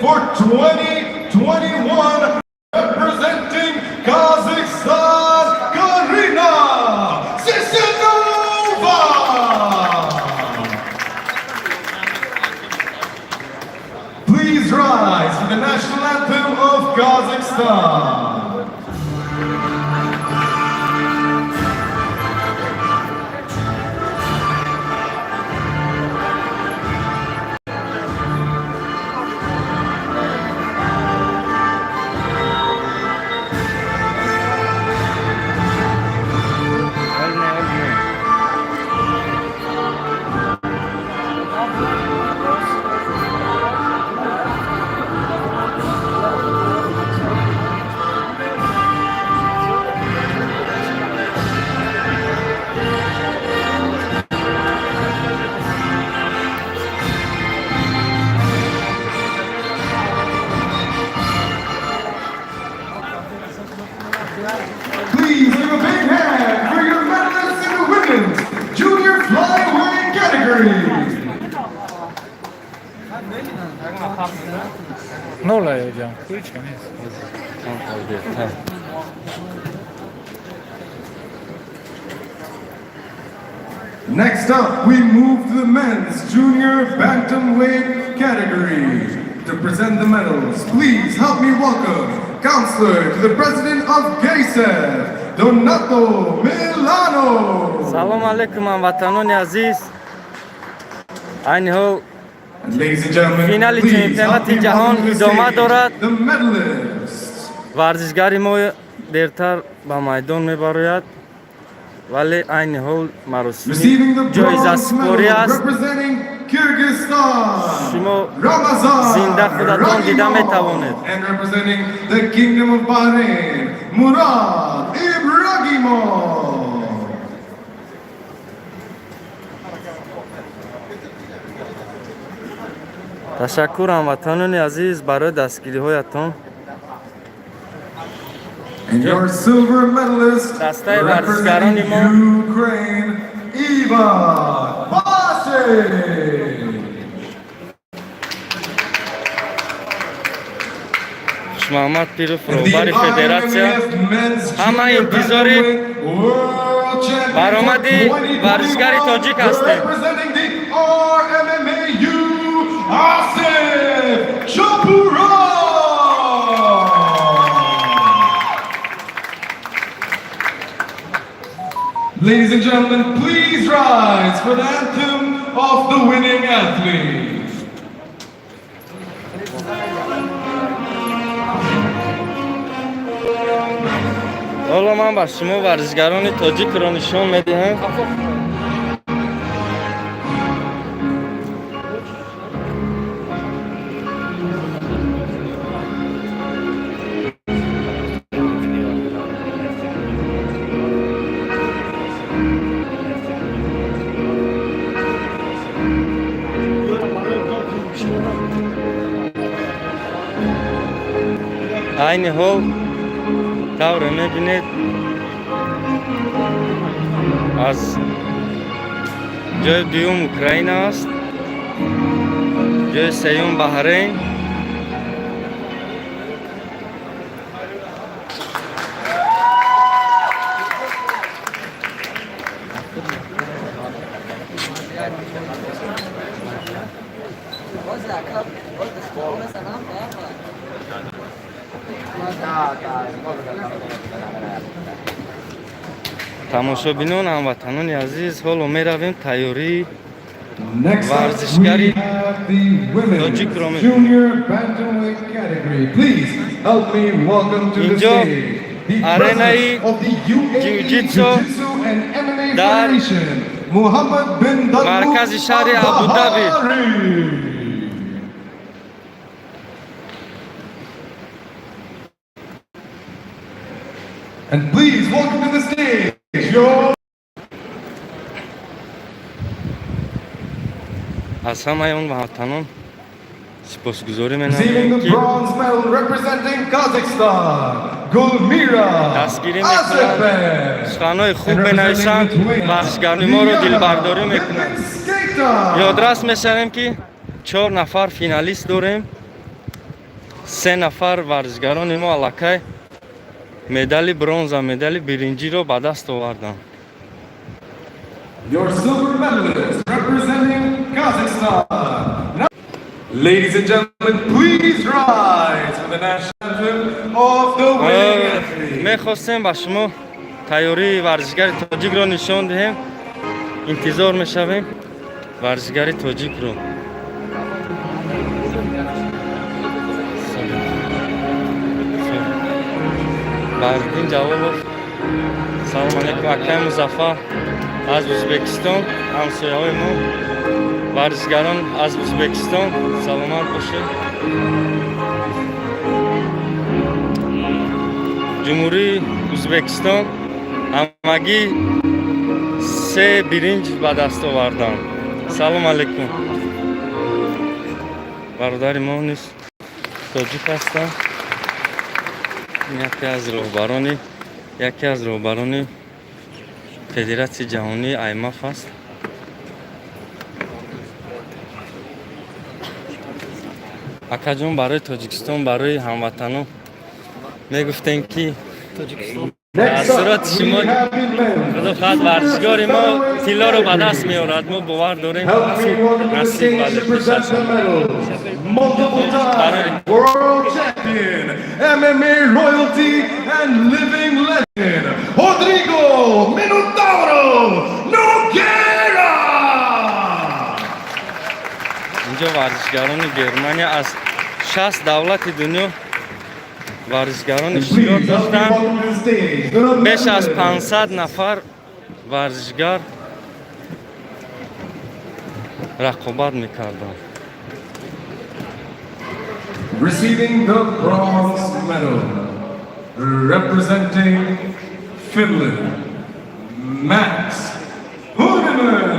for 2021, representing Kazakhstan, Karina Sysenova! Please rise for the national anthem of Kazakhstan. Please give a big hand for your medalists in the women's junior flyweight category. Нола ёҷам, ҳеч нест. Беҳтар. Next up, we move to the men's junior bantamweight category. To present the medals, please help me welcome Counselor to the President of GASEF, Donato Milano. Салом алейкум, ҳамватанони азиз. Айни ҳол And ladies and gentlemen, финали please чемпионати help me ҷаҳон welcome to the идома stage дорад. the medalists. Варзишгари мо дертар ба майдон мебарояд, вале айни ҳол маросими Receiving the bronze ҷоизасупорӣ medal, аст. representing Kyrgyzstan, Шумо Ramazan зинда худатон дида Rahimov, метавонед. and representing the Kingdom of Bahrain, Murad Ibragimov. Ташаккур, ҳамватанони азиз, барои дастгириҳоятон. And your silver medalist, Дастаи representing варзишгарони мо. Ukraine, Ivan Basin. Хушмаҳмад Пиров, роҳбари федератсия. Ҳама интизори баромади варзишгари тоҷик ҳастем. Representing the RMMAU, Asif Chopurov. Ladies and gentlemen, please rise for the anthem of the winning athlete. Ҳоло ман ба шумо варзишгарони тоҷикро нишон медиҳам. Айни ҳол тавре мебинед, аз ҷои дуюм Украина аст, ҷои сеюм Баҳрейн. Тамошобинон, ҳамватанони азиз, ҳоло меравем тайёрии Next up, we варзишгари have the women's тоҷикро junior bantamweight category. Please help me welcome to the Инҷо stage the аренаи president of the UAE ҷиу-ҷитсу Jiu-Jitsu and MMA дар Federation, Muhammad bin Dalmouk маркази шаҳри Абу-Даби. Al-Dhahari. And please welcome to the stage your Аз ҳамаи он ҳамватанон сипосгузорӣ Receiving менамоем, the ки bronze medal, representing Kazakhstan, Gulmira дастгирӣ мекунанд, Azatbek. суханҳои хуб менависанд, варзишгарони моро дилбардорӣ мекунанд. Ёдрас мешавем, ки чор нафар финалист дорем. Се нафар варзишгарони мо аллакай медали бронза, медали биринҷиро ба даст оварданд. Your silver medalist representing Kazakhstan. Now, ladies and gentlemen, please rise for the national anthem of the winning athlete. Мехостем ба шумо тайёрии варзишгари тоҷикро нишон диҳем. Интизор мешавем варзишгари тоҷикро. Баҳриддин Ҷалолов, салом алейкум. Акай Музаффар аз Ӯзбекистон, ҳамсояҳои мо, варзишгарон аз Ӯзбекистон, саломат бошед. Ҷумҳурии Ӯзбекистон ҳамагӣ се биринҷ ба даст оварданд. Салом алейкум. Бародари мо низ тоҷик ҳастанд, яке аз роҳбарони Федератсияи ҷаҳонии аймаф аст. Акаҷон, барои Тоҷикистон, барои ҳамватанон мегуфтем, ки таассуроти шумо. Худо хоҳад, варзишгори мо тиллоро ба даст меорад, мо бовар дорем. Насиб. Multiple time world champion, MMA royalty and living legend, Rodrigo Minotauro Nogueira! Инҷо варзишгарони Германия, аз 60 давлати дунё варзишгарон иштирок доштанд. Беш аз 500 нафар варзишгар рақобат мекарданд. Receiving the bronze medal, representing Finland, Max Hunanen.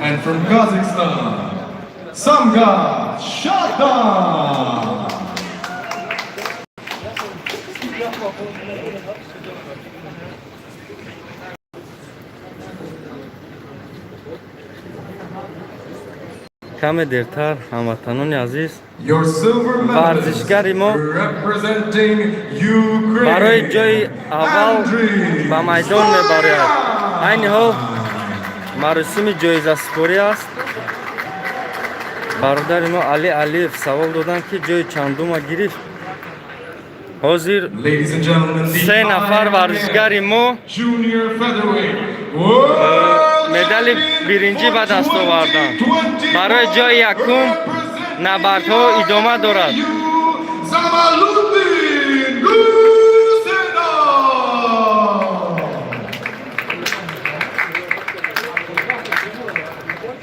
And from Kazakhstan, Samgat Shatan. Каме дертар, ҳамватанони азиз, Your silver medalist варзишгари мо representing Ukraine, барои ҷои аввал Andriy ба майдон мебарояд. Айни ҳол маросими ҷоизасупорӣ аст. Бародари мо Али Алиев савол доданд, ки ҷои чандума гирифт. Ҳозир Ladies and gentlemen, the се нафар варзишгари мо Junior featherweight world медали биринҷӣ ба даст оварданд. Барои ҷои якум набардҳо идома дорад. Zamaluddin Guseynov.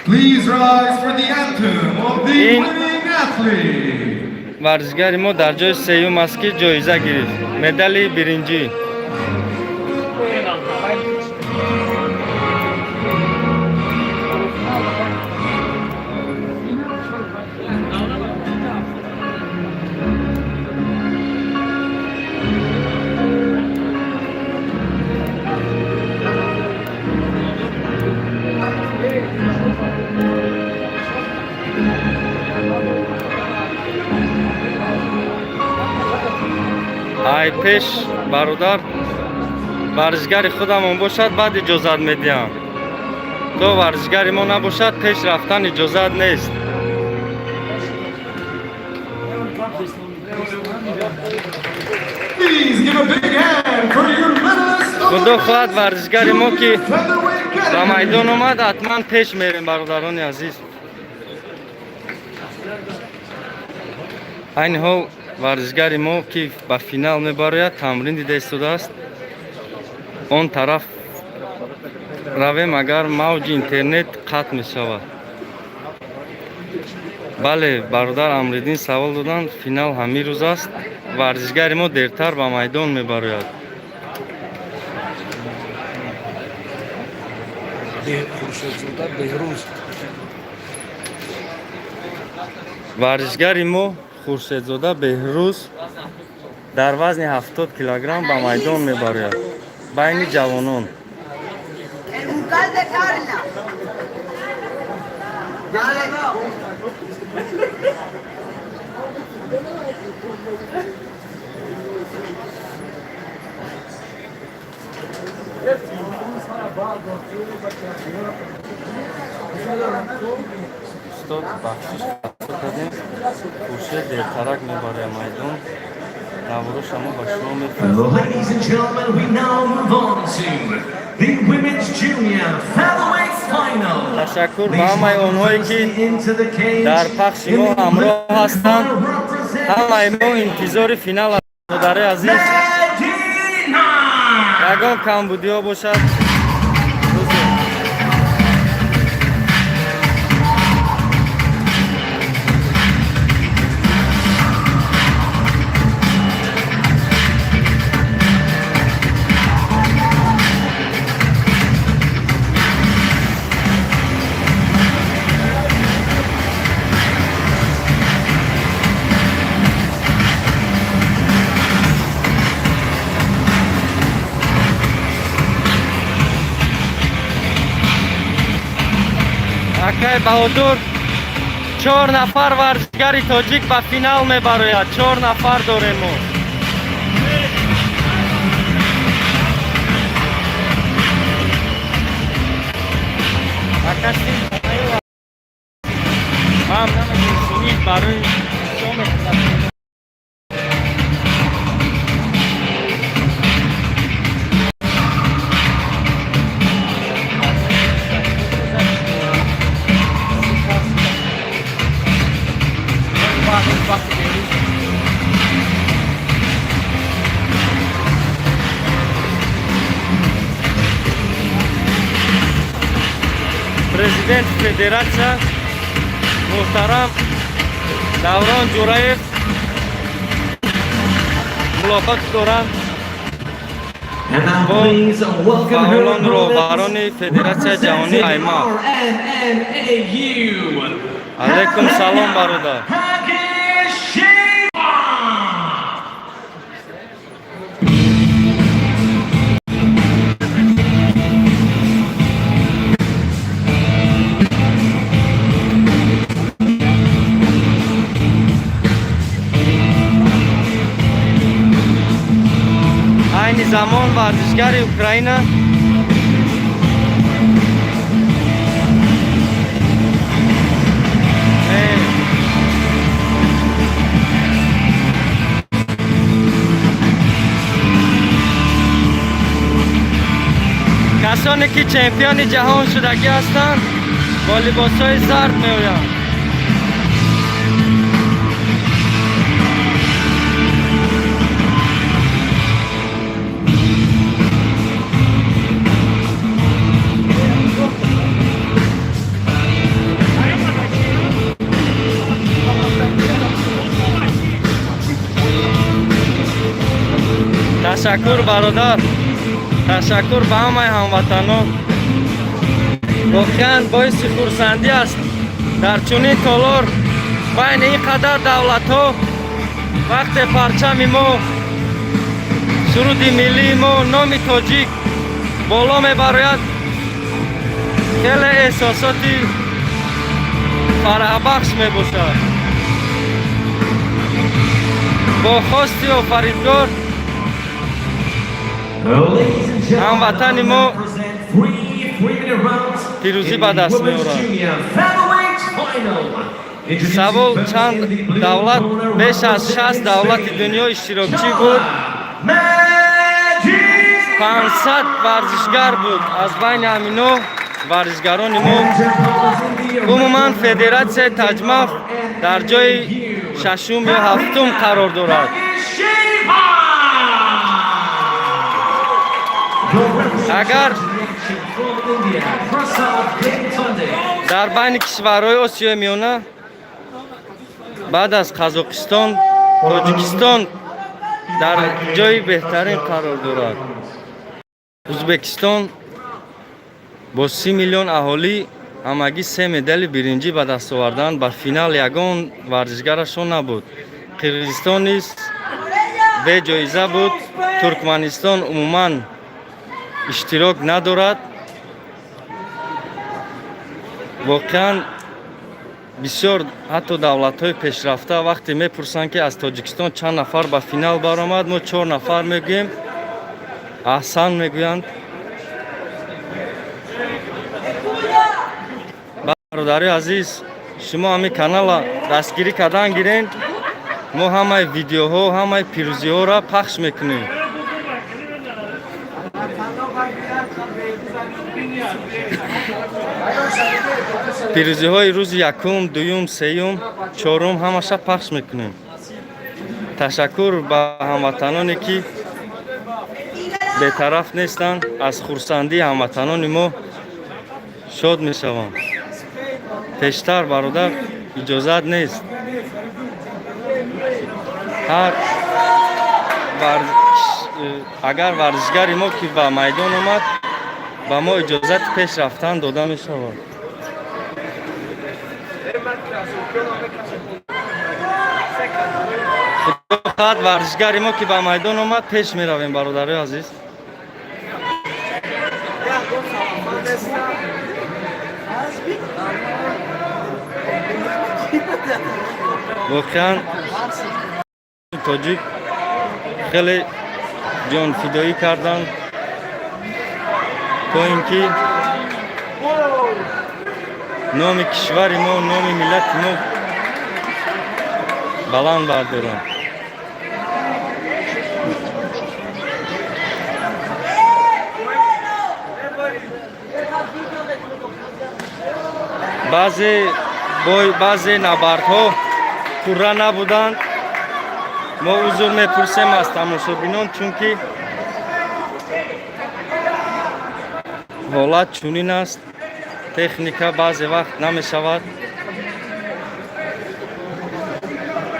Please rise for the anthem of the winning athlete. Варзишгари мо дар ҷои сеюм аст, ки ҷоиза гирифт, медали биринҷӣ. Ай пеш, бародар, варзишгари худамон бошад, баъд иҷозат медиҳам. То варзишгари мо набошад, пеш рафтан иҷозат нест. Please give a big hand for your medalist of Худо хоҳад, варзишгари мо ки featherweight ба category. майдон омад, ҳатман пеш мерем, бародарони азиз. Айни ҳол варзишгари мо, ки ба финал мебарояд, тамрин дида истодааст. Он тараф равем, агар мавҷи интернет қатъ мешавад. Бале, бародар Амриддин савол доданд, финал ҳамин рӯз аст. Варзишгари мо дертар ба майдон мебарояд. Хуршедзода Беҳрӯз. Варзишгари мо Хуршедзода Беҳрӯз дар вазни 70 килограмм ба майдон мебарояд, байни ҷавонон. El bucal de Carla. Dale. Устод, бахшиш, хато кардем. Хуршед дертарак мебарад майдон. Наврӯз мо ба шумо мефиристем. Ladies and gentlemen, we now move on to the women's junior featherweight final. Ташаккур ба ҳамаи онҳое, ки дар пахши мо ҳамроҳ ҳастанд. Ҳамаи мо интизори финал, бародари азиз. Medina! Ягон камбудиҳо бошад. Акай Баҳодур, чор нафар варзишгари тоҷик ба финал мебарояд. Чор нафар дорем мо. Ака, ман намедонам, сунид барои чо мекунад. Президент федератсия муҳтарам Даврон Ҷураев мулоқот доранд And now бо please welcome her фаъолон, роҳбарони opponents, Федератсияи ҷаҳонии representing IMMAF. RMMAU. Алайкум салом, бародар. Hakisheva! Айни замон варзишгари Украина касоне ки чемпиони ҷаҳон шудагӣ ҳастанд, бо либосҳои зард меоянд. Ташаккур, бародар, ташаккур ба ҳамаи ҳамватанон. Воқеан боиси хурсандӣ аст, дар чунин толор, байни ин қадар давлатҳо, вақте парчами мо, суруди миллии мо, номи тоҷик боло мебарояд, хеле эҳсосоти фараҳбахш мебошад. Бо хости Офаридгор ҳамватани мо пирӯзӣ ба даст меорад. Савол: чанд давлат? Беш аз 60 давлати дунё иштирокчӣ буд, 500 варзишгар буд. Аз байни ҳамино варзишгарони мо, умуман федератсияи Таҷмаф дар ҷои шашум ё ҳафтум қарор дорад. Агар дар байни кишварҳои Осиёи Миёна баъд аз Қазоқистон Тоҷикистон дар ҷои беҳтарин қарор дорад. Ӯзбекистон бо 30 миллион аҳолӣ ҳамагӣ се медали биринҷӣ ба даст оварданд, ба финал ягон варзишгарашон набуд. Қирғизистон низ беҷоиза буд. Туркманистон умуман иштирок надорад. Воқеан бисёр, ҳатто давлатҳои пешрафта вақте мепурсанд, ки аз Тоҷикистон чанд нафар ба финал баромад, мо чор нафар мегӯем. Аҳсан мегӯянд. Бародари азиз, шумо ҳамин канала дастгирӣ кардан гирен, мо ҳамаи видеоҳо, ҳамаи пирӯзиҳоро пахш мекунем. Пирӯзиҳои рӯзи якум, дуюм, сеюм, чорум ҳамаша пахш мекунем. Ташаккур ба ҳамватаноне, ки бетараф нестанд, аз хурсандии ҳамватанони мо шод мешаванд. Пештар, бародар, иҷозат нест. Ҳар агар варзишгари мо ки ба майдон омад, ба мо иҷозати пеш рафтан дода мешавад. Худо хоҳад, варзишгари мо ки ба майдон омад, пеш меравем, бародарои азиз. Воқеан, тоҷик хеле ҷонфидоӣ карданд, то ин ки номи кишвари мо, номи миллати мо баланд бардоранд. Баъзе бой, баъзе набардҳо пурра набуданд. Мо узр мепурсем аз тамошобинон, чунки ҳолат чунин аст, техника баъзе вақт намешавад.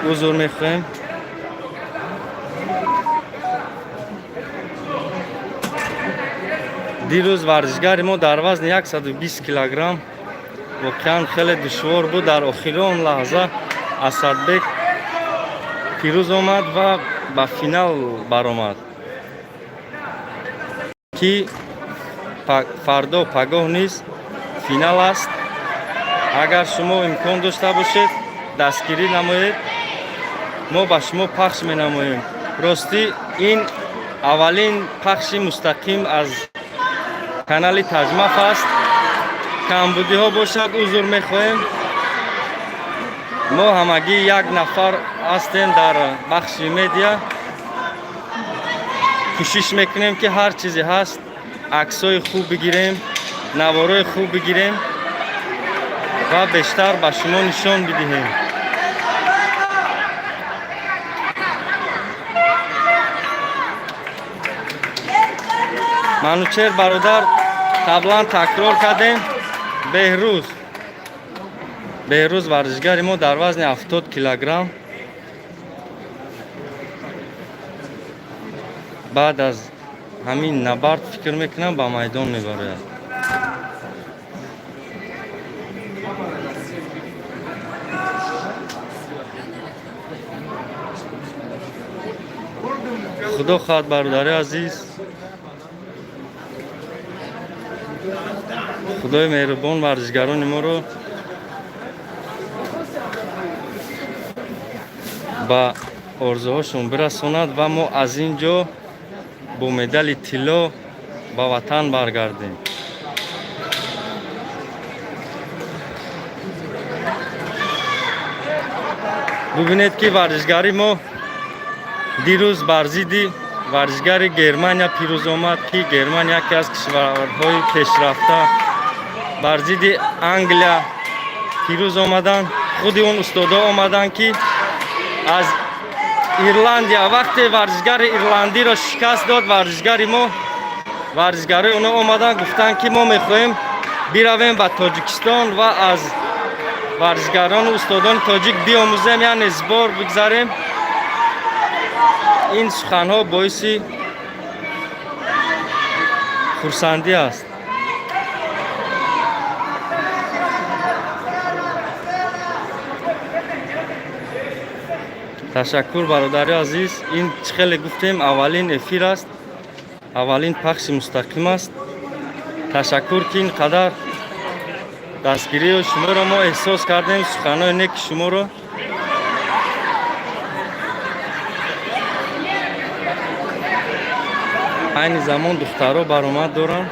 Узр мехоҳем. Дирӯз варзишгари мо дар вазни 120 килограмм, воқеан хеле душвор буд, дар охирон лаҳза Асадбек пирӯз омад ва ба финал баромад, ки фардо пагоҳ низ финал аст. Агар шумо имкон дошта бошед, дастгирӣ намоед, мо ба шумо пахш менамоем. Ростӣ, ин аввалин пахши мустақим аз канали Таҷмаф аст. Камбудиҳо бошад, узр мехоҳем. Мо ҳамагӣ як нафар ҳастем дар бахши медиа. Кӯшиш мекунем, ки ҳар чизе ҳаст, аксҳои хуб бигирем, наворҳои хуб бигирем ва бештар ба шумо нишон бидиҳем. Манучер бародар, қаблан такрор кардем, Беҳрӯз, Беҳрӯз варзишгари мо дар вазни 70 килограмм баъд аз ҳамин набард, фикр мекунам, ба майдон мебарояд. Худо хоҳад, бародари азиз, Худои меҳрубон варзишгарони моро ба орзуҳошон бирасонад ва мо аз ин ҷо бо медали тилло ба ватан баргардем. Бубинед, ки варзишгари мо дирӯз бар зидди варзишгари Германия пирӯз омад, ки Германия яке аз кишварҳои пешрафта, бар зидди Англия пирӯз омаданд. Худи он устодо омаданд, ки аз Ирландия. Вақте варзишгари ирландиро шикаст дод варзишгари мо, варзишгарои оно омаданд, гуфтанд, ки мо мехоҳем биравем ба Тоҷикистон ва аз варзишгарону устодони тоҷик биомӯзем, яъне сбор бигзарем. Ин суханҳо боиси хурсандӣ аст. Ташаккур, бародари азиз. Ин чӣ хеле гуфтем, аввалин эфир аст, аввалин пахши мустақим аст. Ташаккур, ки ин қадар дастгирии шуморо мо эҳсос кардем, суханҳои неки шуморо. Айни замон духтаро баромад доранд.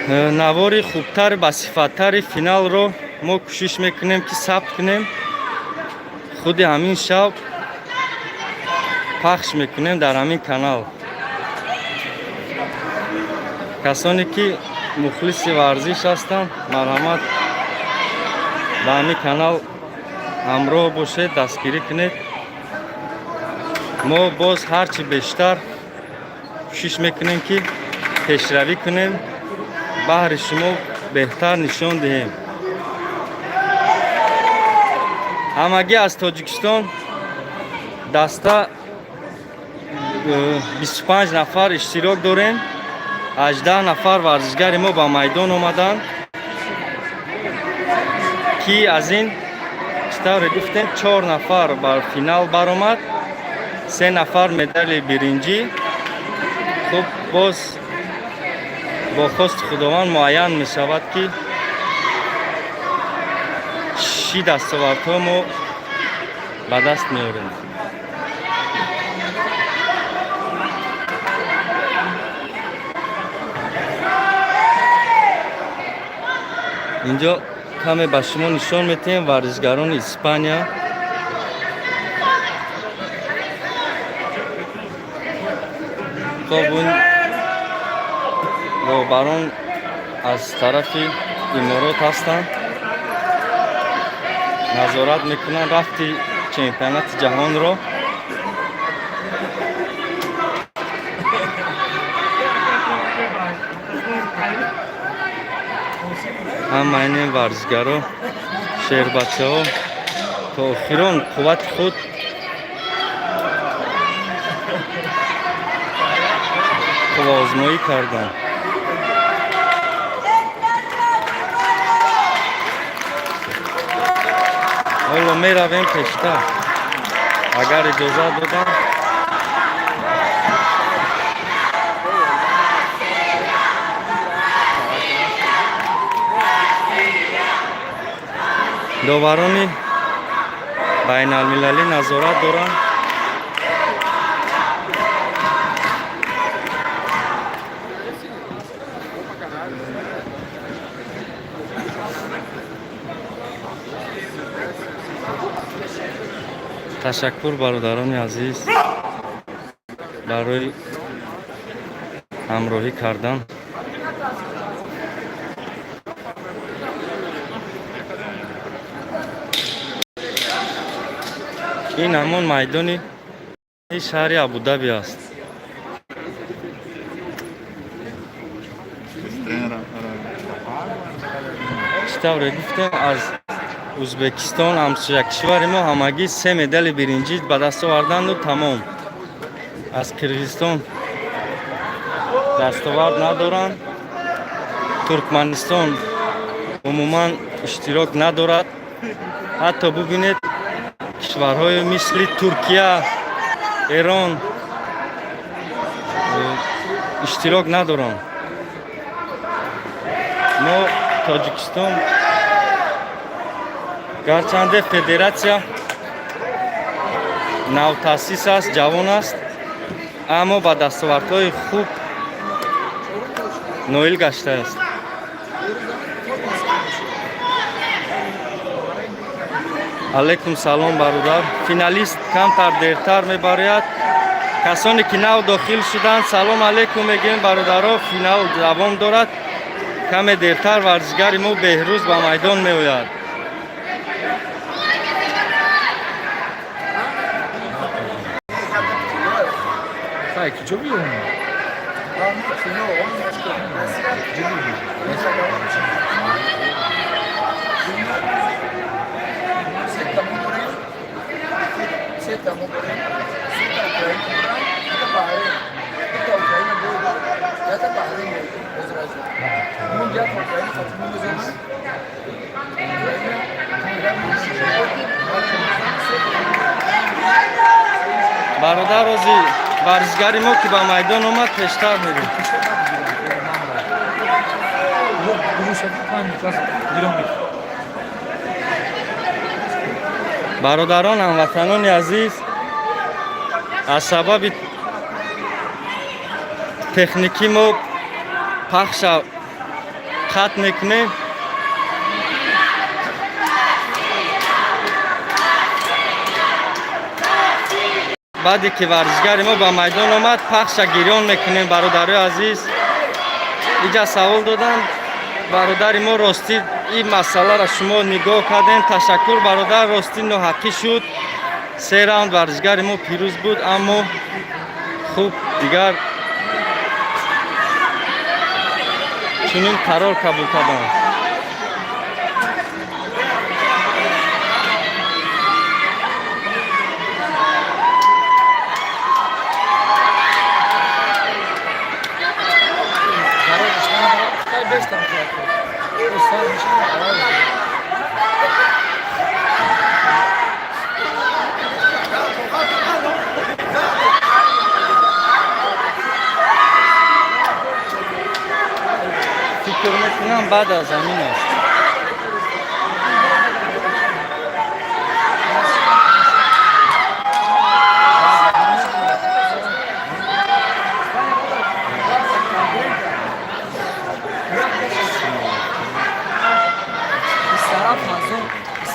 Навори хубтар, басифаттари финалро мо кӯшиш мекунем, ки сабт кунем, худи ҳамин шаб пахш мекунем дар ҳамин канал. Касоне ки мухлиси варзиш ҳастанд, марҳамат, ба ҳамин канал ҳамроҳ бошед, дастгирӣ кунед. Мо боз ҳарчи бештар кӯшиш мекунем, ки пешравӣ кунем, баҳри шумо беҳтар нишон диҳем. Ҳамагӣ аз Тоҷикистон даста 25 нафар иштирок дорем. 18 нафар варзишгари мо ба майдон омаданд, ки аз ин, чӣ тавре гуфтем, чор нафар бар финал баромад, се нафар медали биринҷӣ. Хуб, боз бо хости Худованд муайян мешавад, ки чӣ дастовардҳо мо ба даст меорем. Инҷо каме ба шумо нишон метиҳем варзишгарони Испания. Хоб, ин роҳбарон аз тарафи Иморот ҳастанд, назорат мекунанд рафти чемпионати ҷаҳонро. Ҳама ин варзишгаро, шербачаҳо то охирон қуввати худ қувваозмоӣ карданд. Ҳоло меравем пештар, агар иҷозат додам. Доварони байналмилалӣ назорат доранд. Ташаккур, бародарони азиз, барои ҳамроҳӣ кардан. Ин ҳамон майдони шаҳри Абудаби аст. Чӣ тавре гуфтем, аз Ӯзбекистон, ҳамсоя кишвари мо, ҳамагӣ се медали биринҷӣ ба даст оварданду тамом. Аз Қирғизистон дастовард надоранд, Туркманистон умуман иштирок надорад. Ҳатто бубинед, кишварҳои мисли Туркия, Эрон иштирок надоранд. Мо, Тоҷикистон, гарчанде федератсия навтаъсис аст, ҷавон аст, аммо ба дастовардҳои хуб ноил гаштааст. Алайкум салом, бародар. Финалист камтар дертар мебарояд. Касоне ки нав дохил шуданд, салом алайкум мегӯем, бародаро. Финал давом дорад, каме дертар варзишгари мо Беҳрӯз ба майдон меояд. Sai, que jogo um. Бародар, рози варзишгари мо ки ба майдон омад, пештар мерем. Бародарон, ҳамватанони азиз, аз сабаби техникӣ мо пахша Хат мекунем. Баъде ки варзишгари мо ба майдон омад, пахша гирён мекунем, бародарои азиз. Иҷа савол доданд бародари мо: ростӣ, ин масъаларо шумо нигоҳ кардем. Ташаккур, бародар. Ростӣ, ноҳаққӣ шуд. Се раунд варзишгари мо пирӯз буд, аммо хуб, дигар чунин қарор қабул карданд. Фикр мекунам, баъд аз ҳамин аст.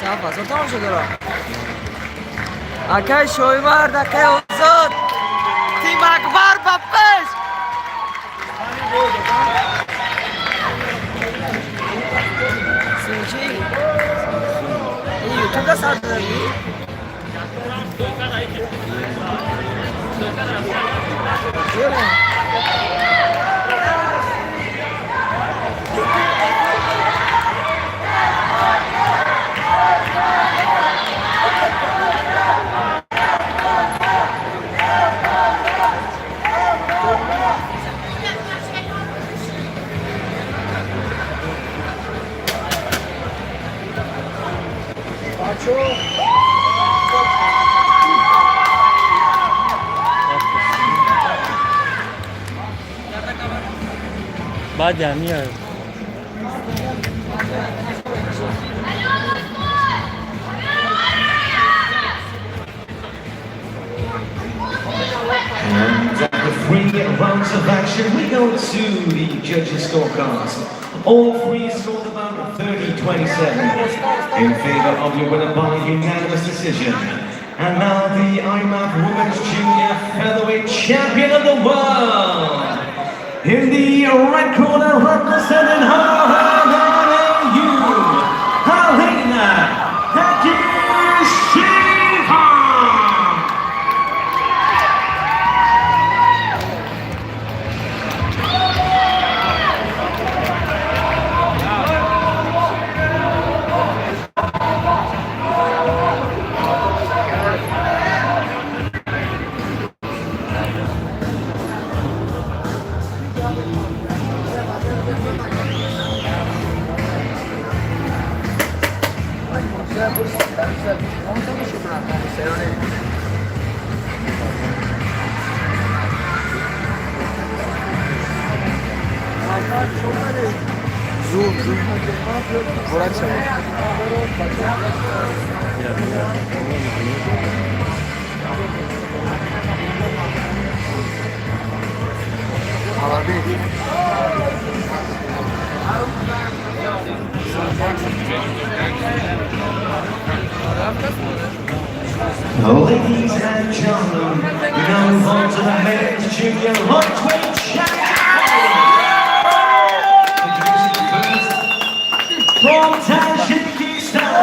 27 ҳазор тамошо дорам. Акай Шоимард, акай Озод, тим Акбар ба пеш! Синчи ин ютубда сар додагӣ? Баъди ҳамин. And after three rounds of action, we go to the judges' scorecards. All three scored about 30-27 in favor of your winner by unanimous decision. And now the IMMAF Women's Junior Featherweight Champion of the World. In the red corner, representing RMMAU, Alina Hakisheva. Zoom, zoom. Burak Şahin. Abi. Ladies and gentlemen, we now move on to the men's junior lightweight champion. Introducing first, from Tajikistan.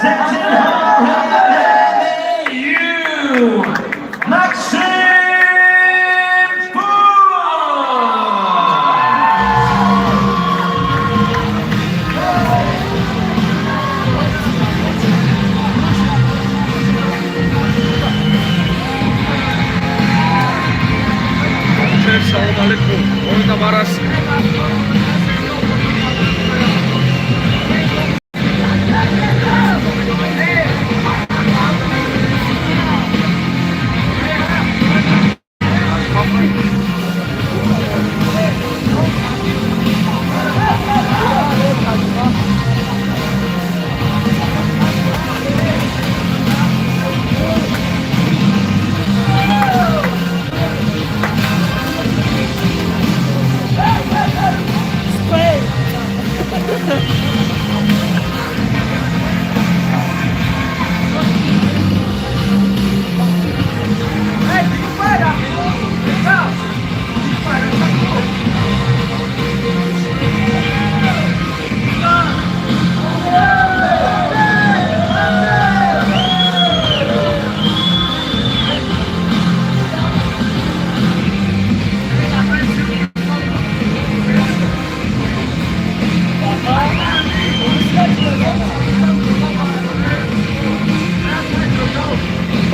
Representing RMMAU, Maxim Poor! Салом алейкум. Оида барас.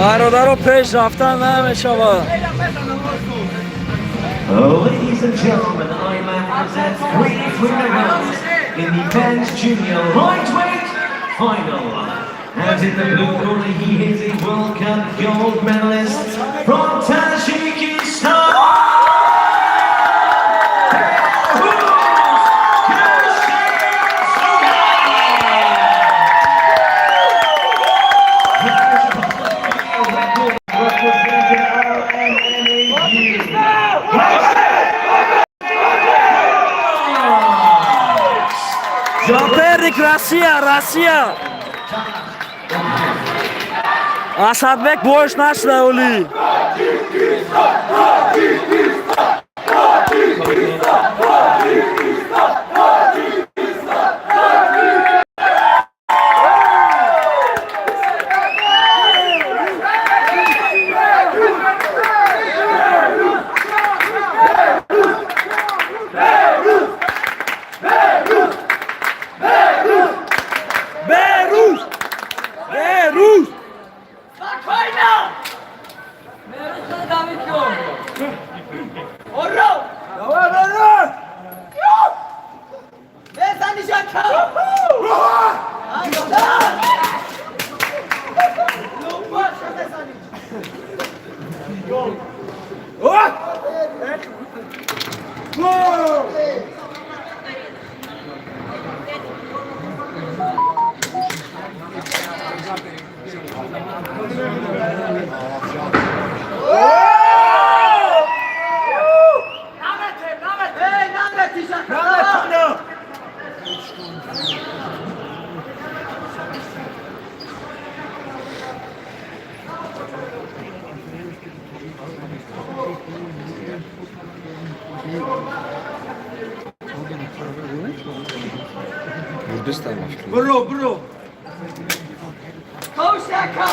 Бародаро, пеш рафтан намешавад. Ladies and gentlemen, IMMAF presents three rounds in the men's junior lightweight final. And in the blue corner, he is a World Cup gold medalist from Tajikistan. Behruz Kushimzoda. Representing RMMAU. Соперник Россия, Россия. Асадбек бош нашда оли. Беруз! Беруз! Спокойно! Ура! Давай, давай! بزنی جاکا! لوپاش بزنی. ای نمتی جاکا! Бурдистан ба фикр. Бро, бро! Кош, ака!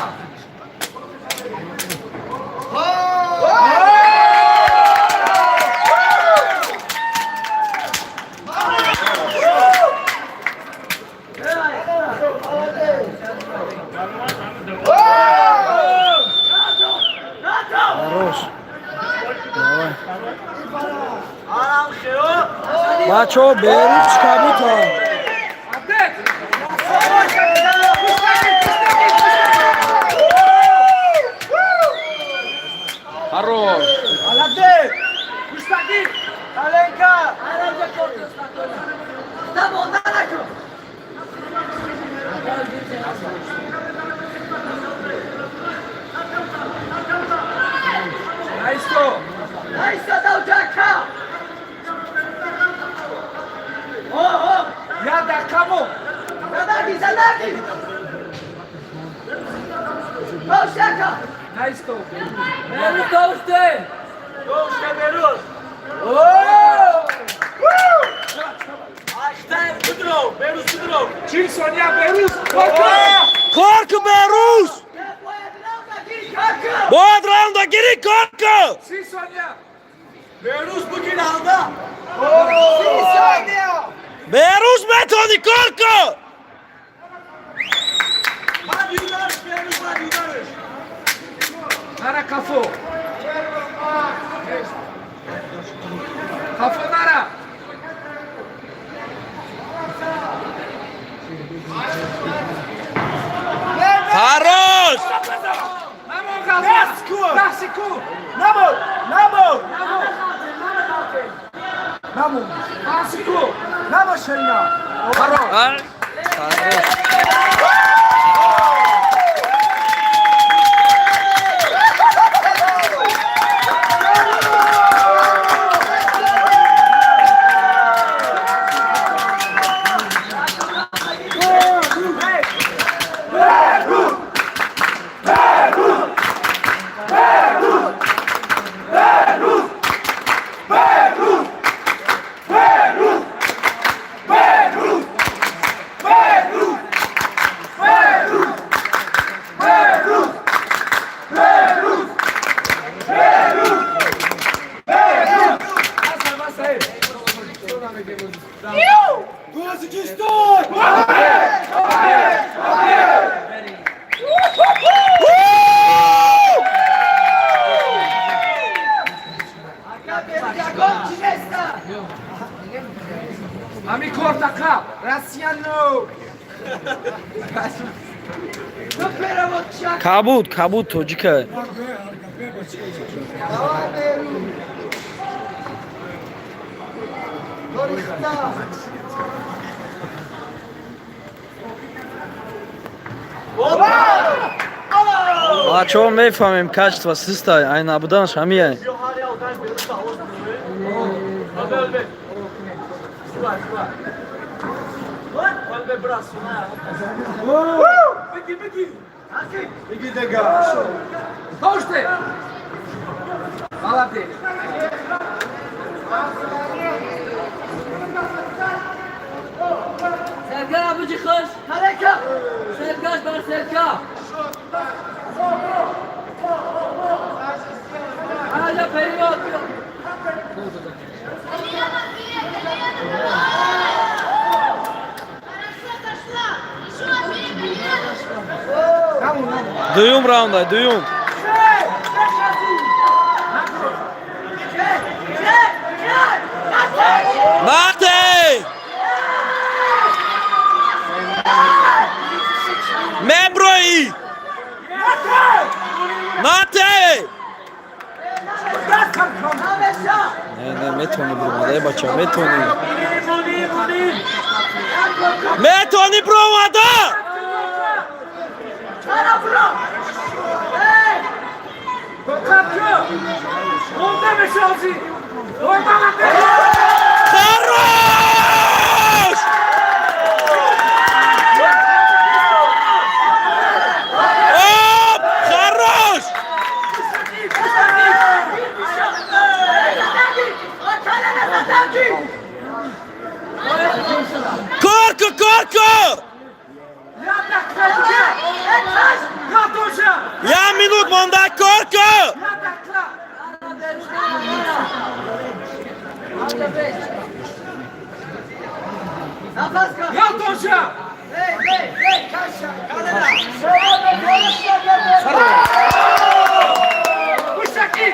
Хорош. Давай. Бачо, Беруз кабута. Хорош. Монда накун! Найсо, давҷака! О, о! Занаги, занаги! Кош, ака! Беруз каусте! Беруз! 40 сония, Беруз! Кор ку, Беҳрӯз, бояд раунда гирӣ, кор ку. 30 saniye. Behruz bugün aldı. 30 saniye. Беҳрӯз, метавонӣ, кор ку. Hadi yudarış Behruz, hadi yudarış. Nara kafo. Kafo nara. Хорош. 10 sekund. Namo! Namo! Namo! 10 sekund. Namo Şenna! Хорош. Хорош. Ягон чи неста. Ами кортака. Россия no. Ту перевод чак. Кабуд, кабуд тоҷика. Давай, Беру. Торихта. Бачаҳо, мефаҳмем, качество систай, ай набуданаш ҳамияй. Беги дега. Слушайте. Молодец. Serkan abici kız. Hareka. Serkan бар Serkan. Hala перевод. Хорошо пошла! Еще бери, Дуюм раундай, дуюм. Че! Че! Нате, меброи, нате. Намеша. Не, не, метавонӣ биромада, э бача, метавонӣ, метавонӣ биромада. Қара буро. Эй! Онда мешавзи. Онда. Хорош! Оп, хорош! Задаги! Оталена задаги! Кор ку, кор ку. Эташ! Як минут монда, кор ку. Нафас каш! Эй, эй, эй, каша! Калена! Пушаки.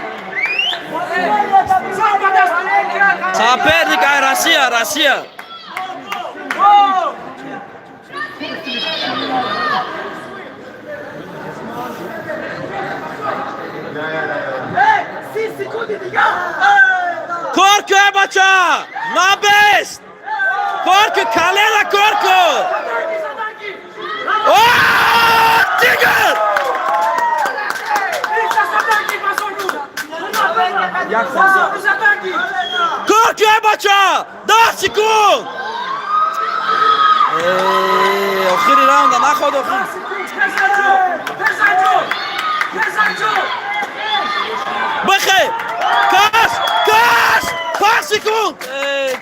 Соперник ай Россия, Россия. Эй, 30 секунди дига! Эй! Кор ку, э бача, набест, кор ку, колено, кор ку. О, тигр! Кор ку, э бача, 10 секунд. Э, охири раунда наход, охир. Бихе, каш, каш, 5 секунд. Э,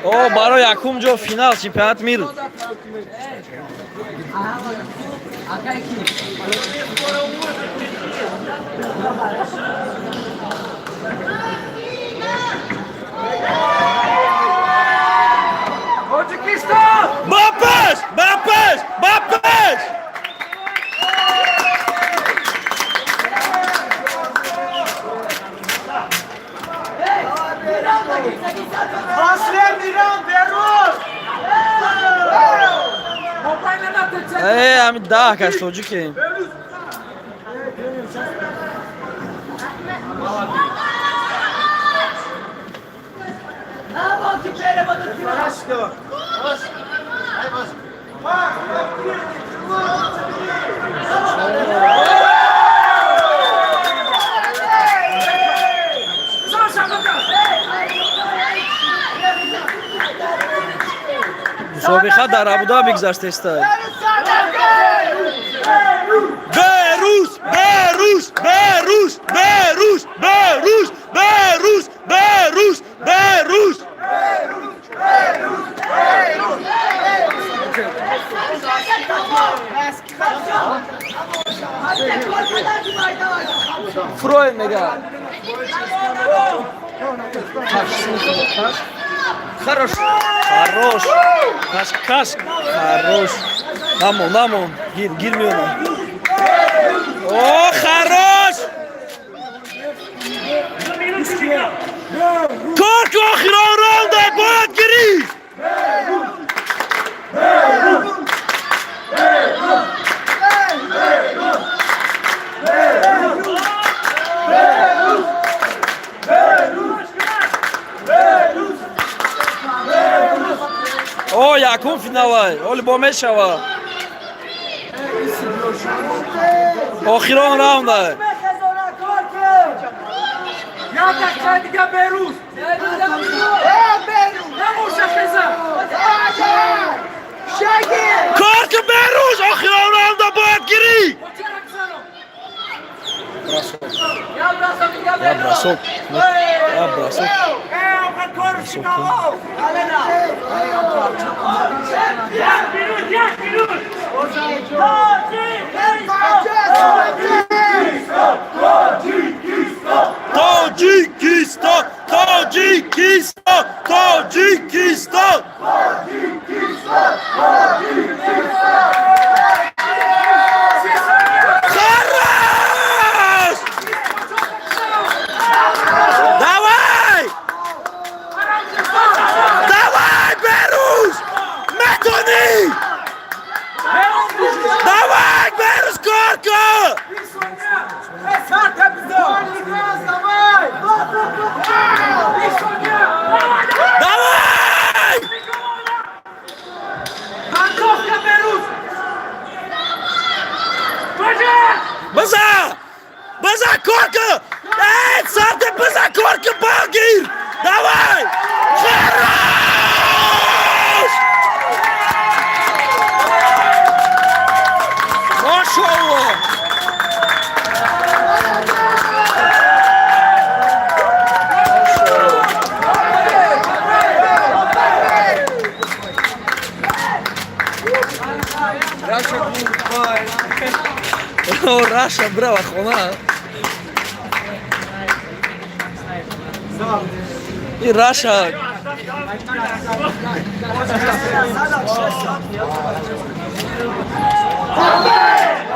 О, барои якум ҷо, финал чемпионат мир. Тоҷикистон! Ба пеш, ба пеш, ба пеш! Последний раунд, Беруз! Мобайна натече. Э, ами да, кас тоҷике. Мусобиқа дар Абудаби гузаштеста. Берӯз, Берӯз, Берӯз, Берӯз, Берӯз, Берӯз, Берӯз, Берӯз! Фрой мега. Хорош. Хорош. Каш, каш. Хорош. Намон, намон. Гир, гир миёна. О, хорош! Кор ки, охирон раунда бояд гирифт! О, якум финалай. Оли бо мешава. Охирон раунда. Як дақиқа дига, Берӯз. Намоша, хеза. Кор ки, Берӯз, охирон раунда бояд гирифт! Я бросок. Я бросок. Бросок. Як минут, як минут! Тоҷикистон! Тоҷикистон! Тоҷикистон! Хорош! Давай! Давай, Берӯз! Метонӣ! Давай, Берӯз, кор кун! Сарта бизор! Давай! Давай! Панковка, Берӯз! Биза! Биза, кор кун! Эй, сарта биза, кор кун, багир! Давай! Хорош! Машаллоҳ! Раша goodbye. О, Раша, браво, хона. И Раша.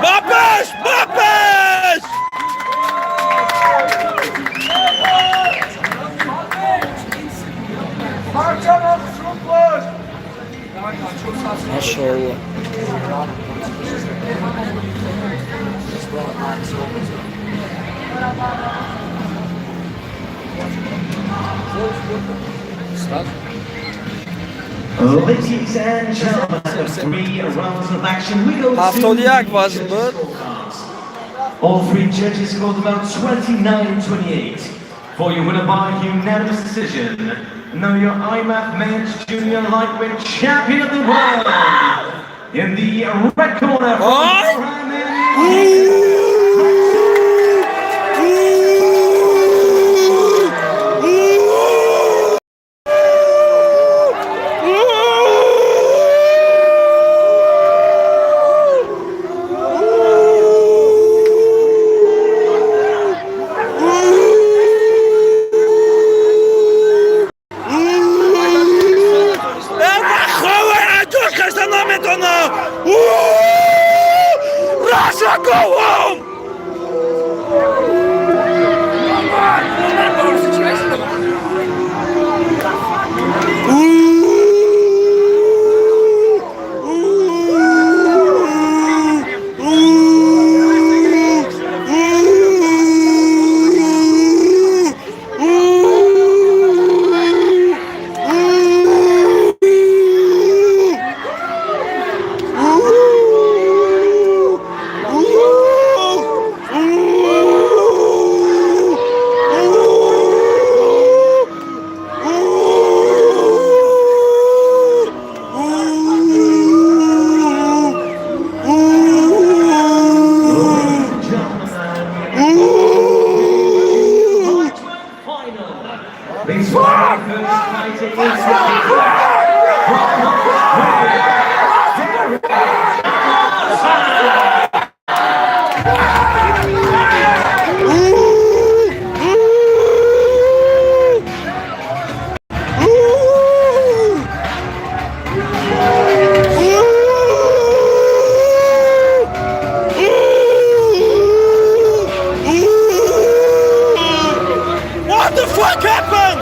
Ба пеш! Ба пеш! Парчам бош! Машаллоҳ. Ladies and gentlemen, after three rounds of action, we go to 71 the вазн judges' буд. scorecards. All three judges scored about 29-28 for your winner by unanimous decision. Now your IMMAF Men's Junior Lightweight Champion of the World, in the red corner from Ой! Iran, Please welcome the first fighter in from Australia. What the fuck happened?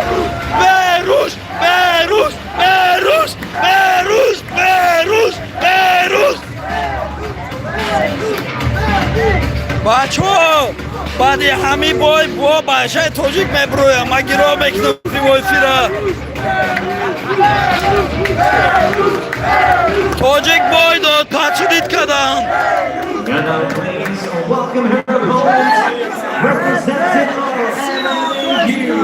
Беруз, Беруз, Беруз, Беруз, Беруз, Беруз. Бачо, баъди ҳами бой бо башаи тоҷик меброям, ма гиро мекунам прямой эфира. Тоҷик бой дод, подсудить кардам. And now please welcome her opponent, representing RMU,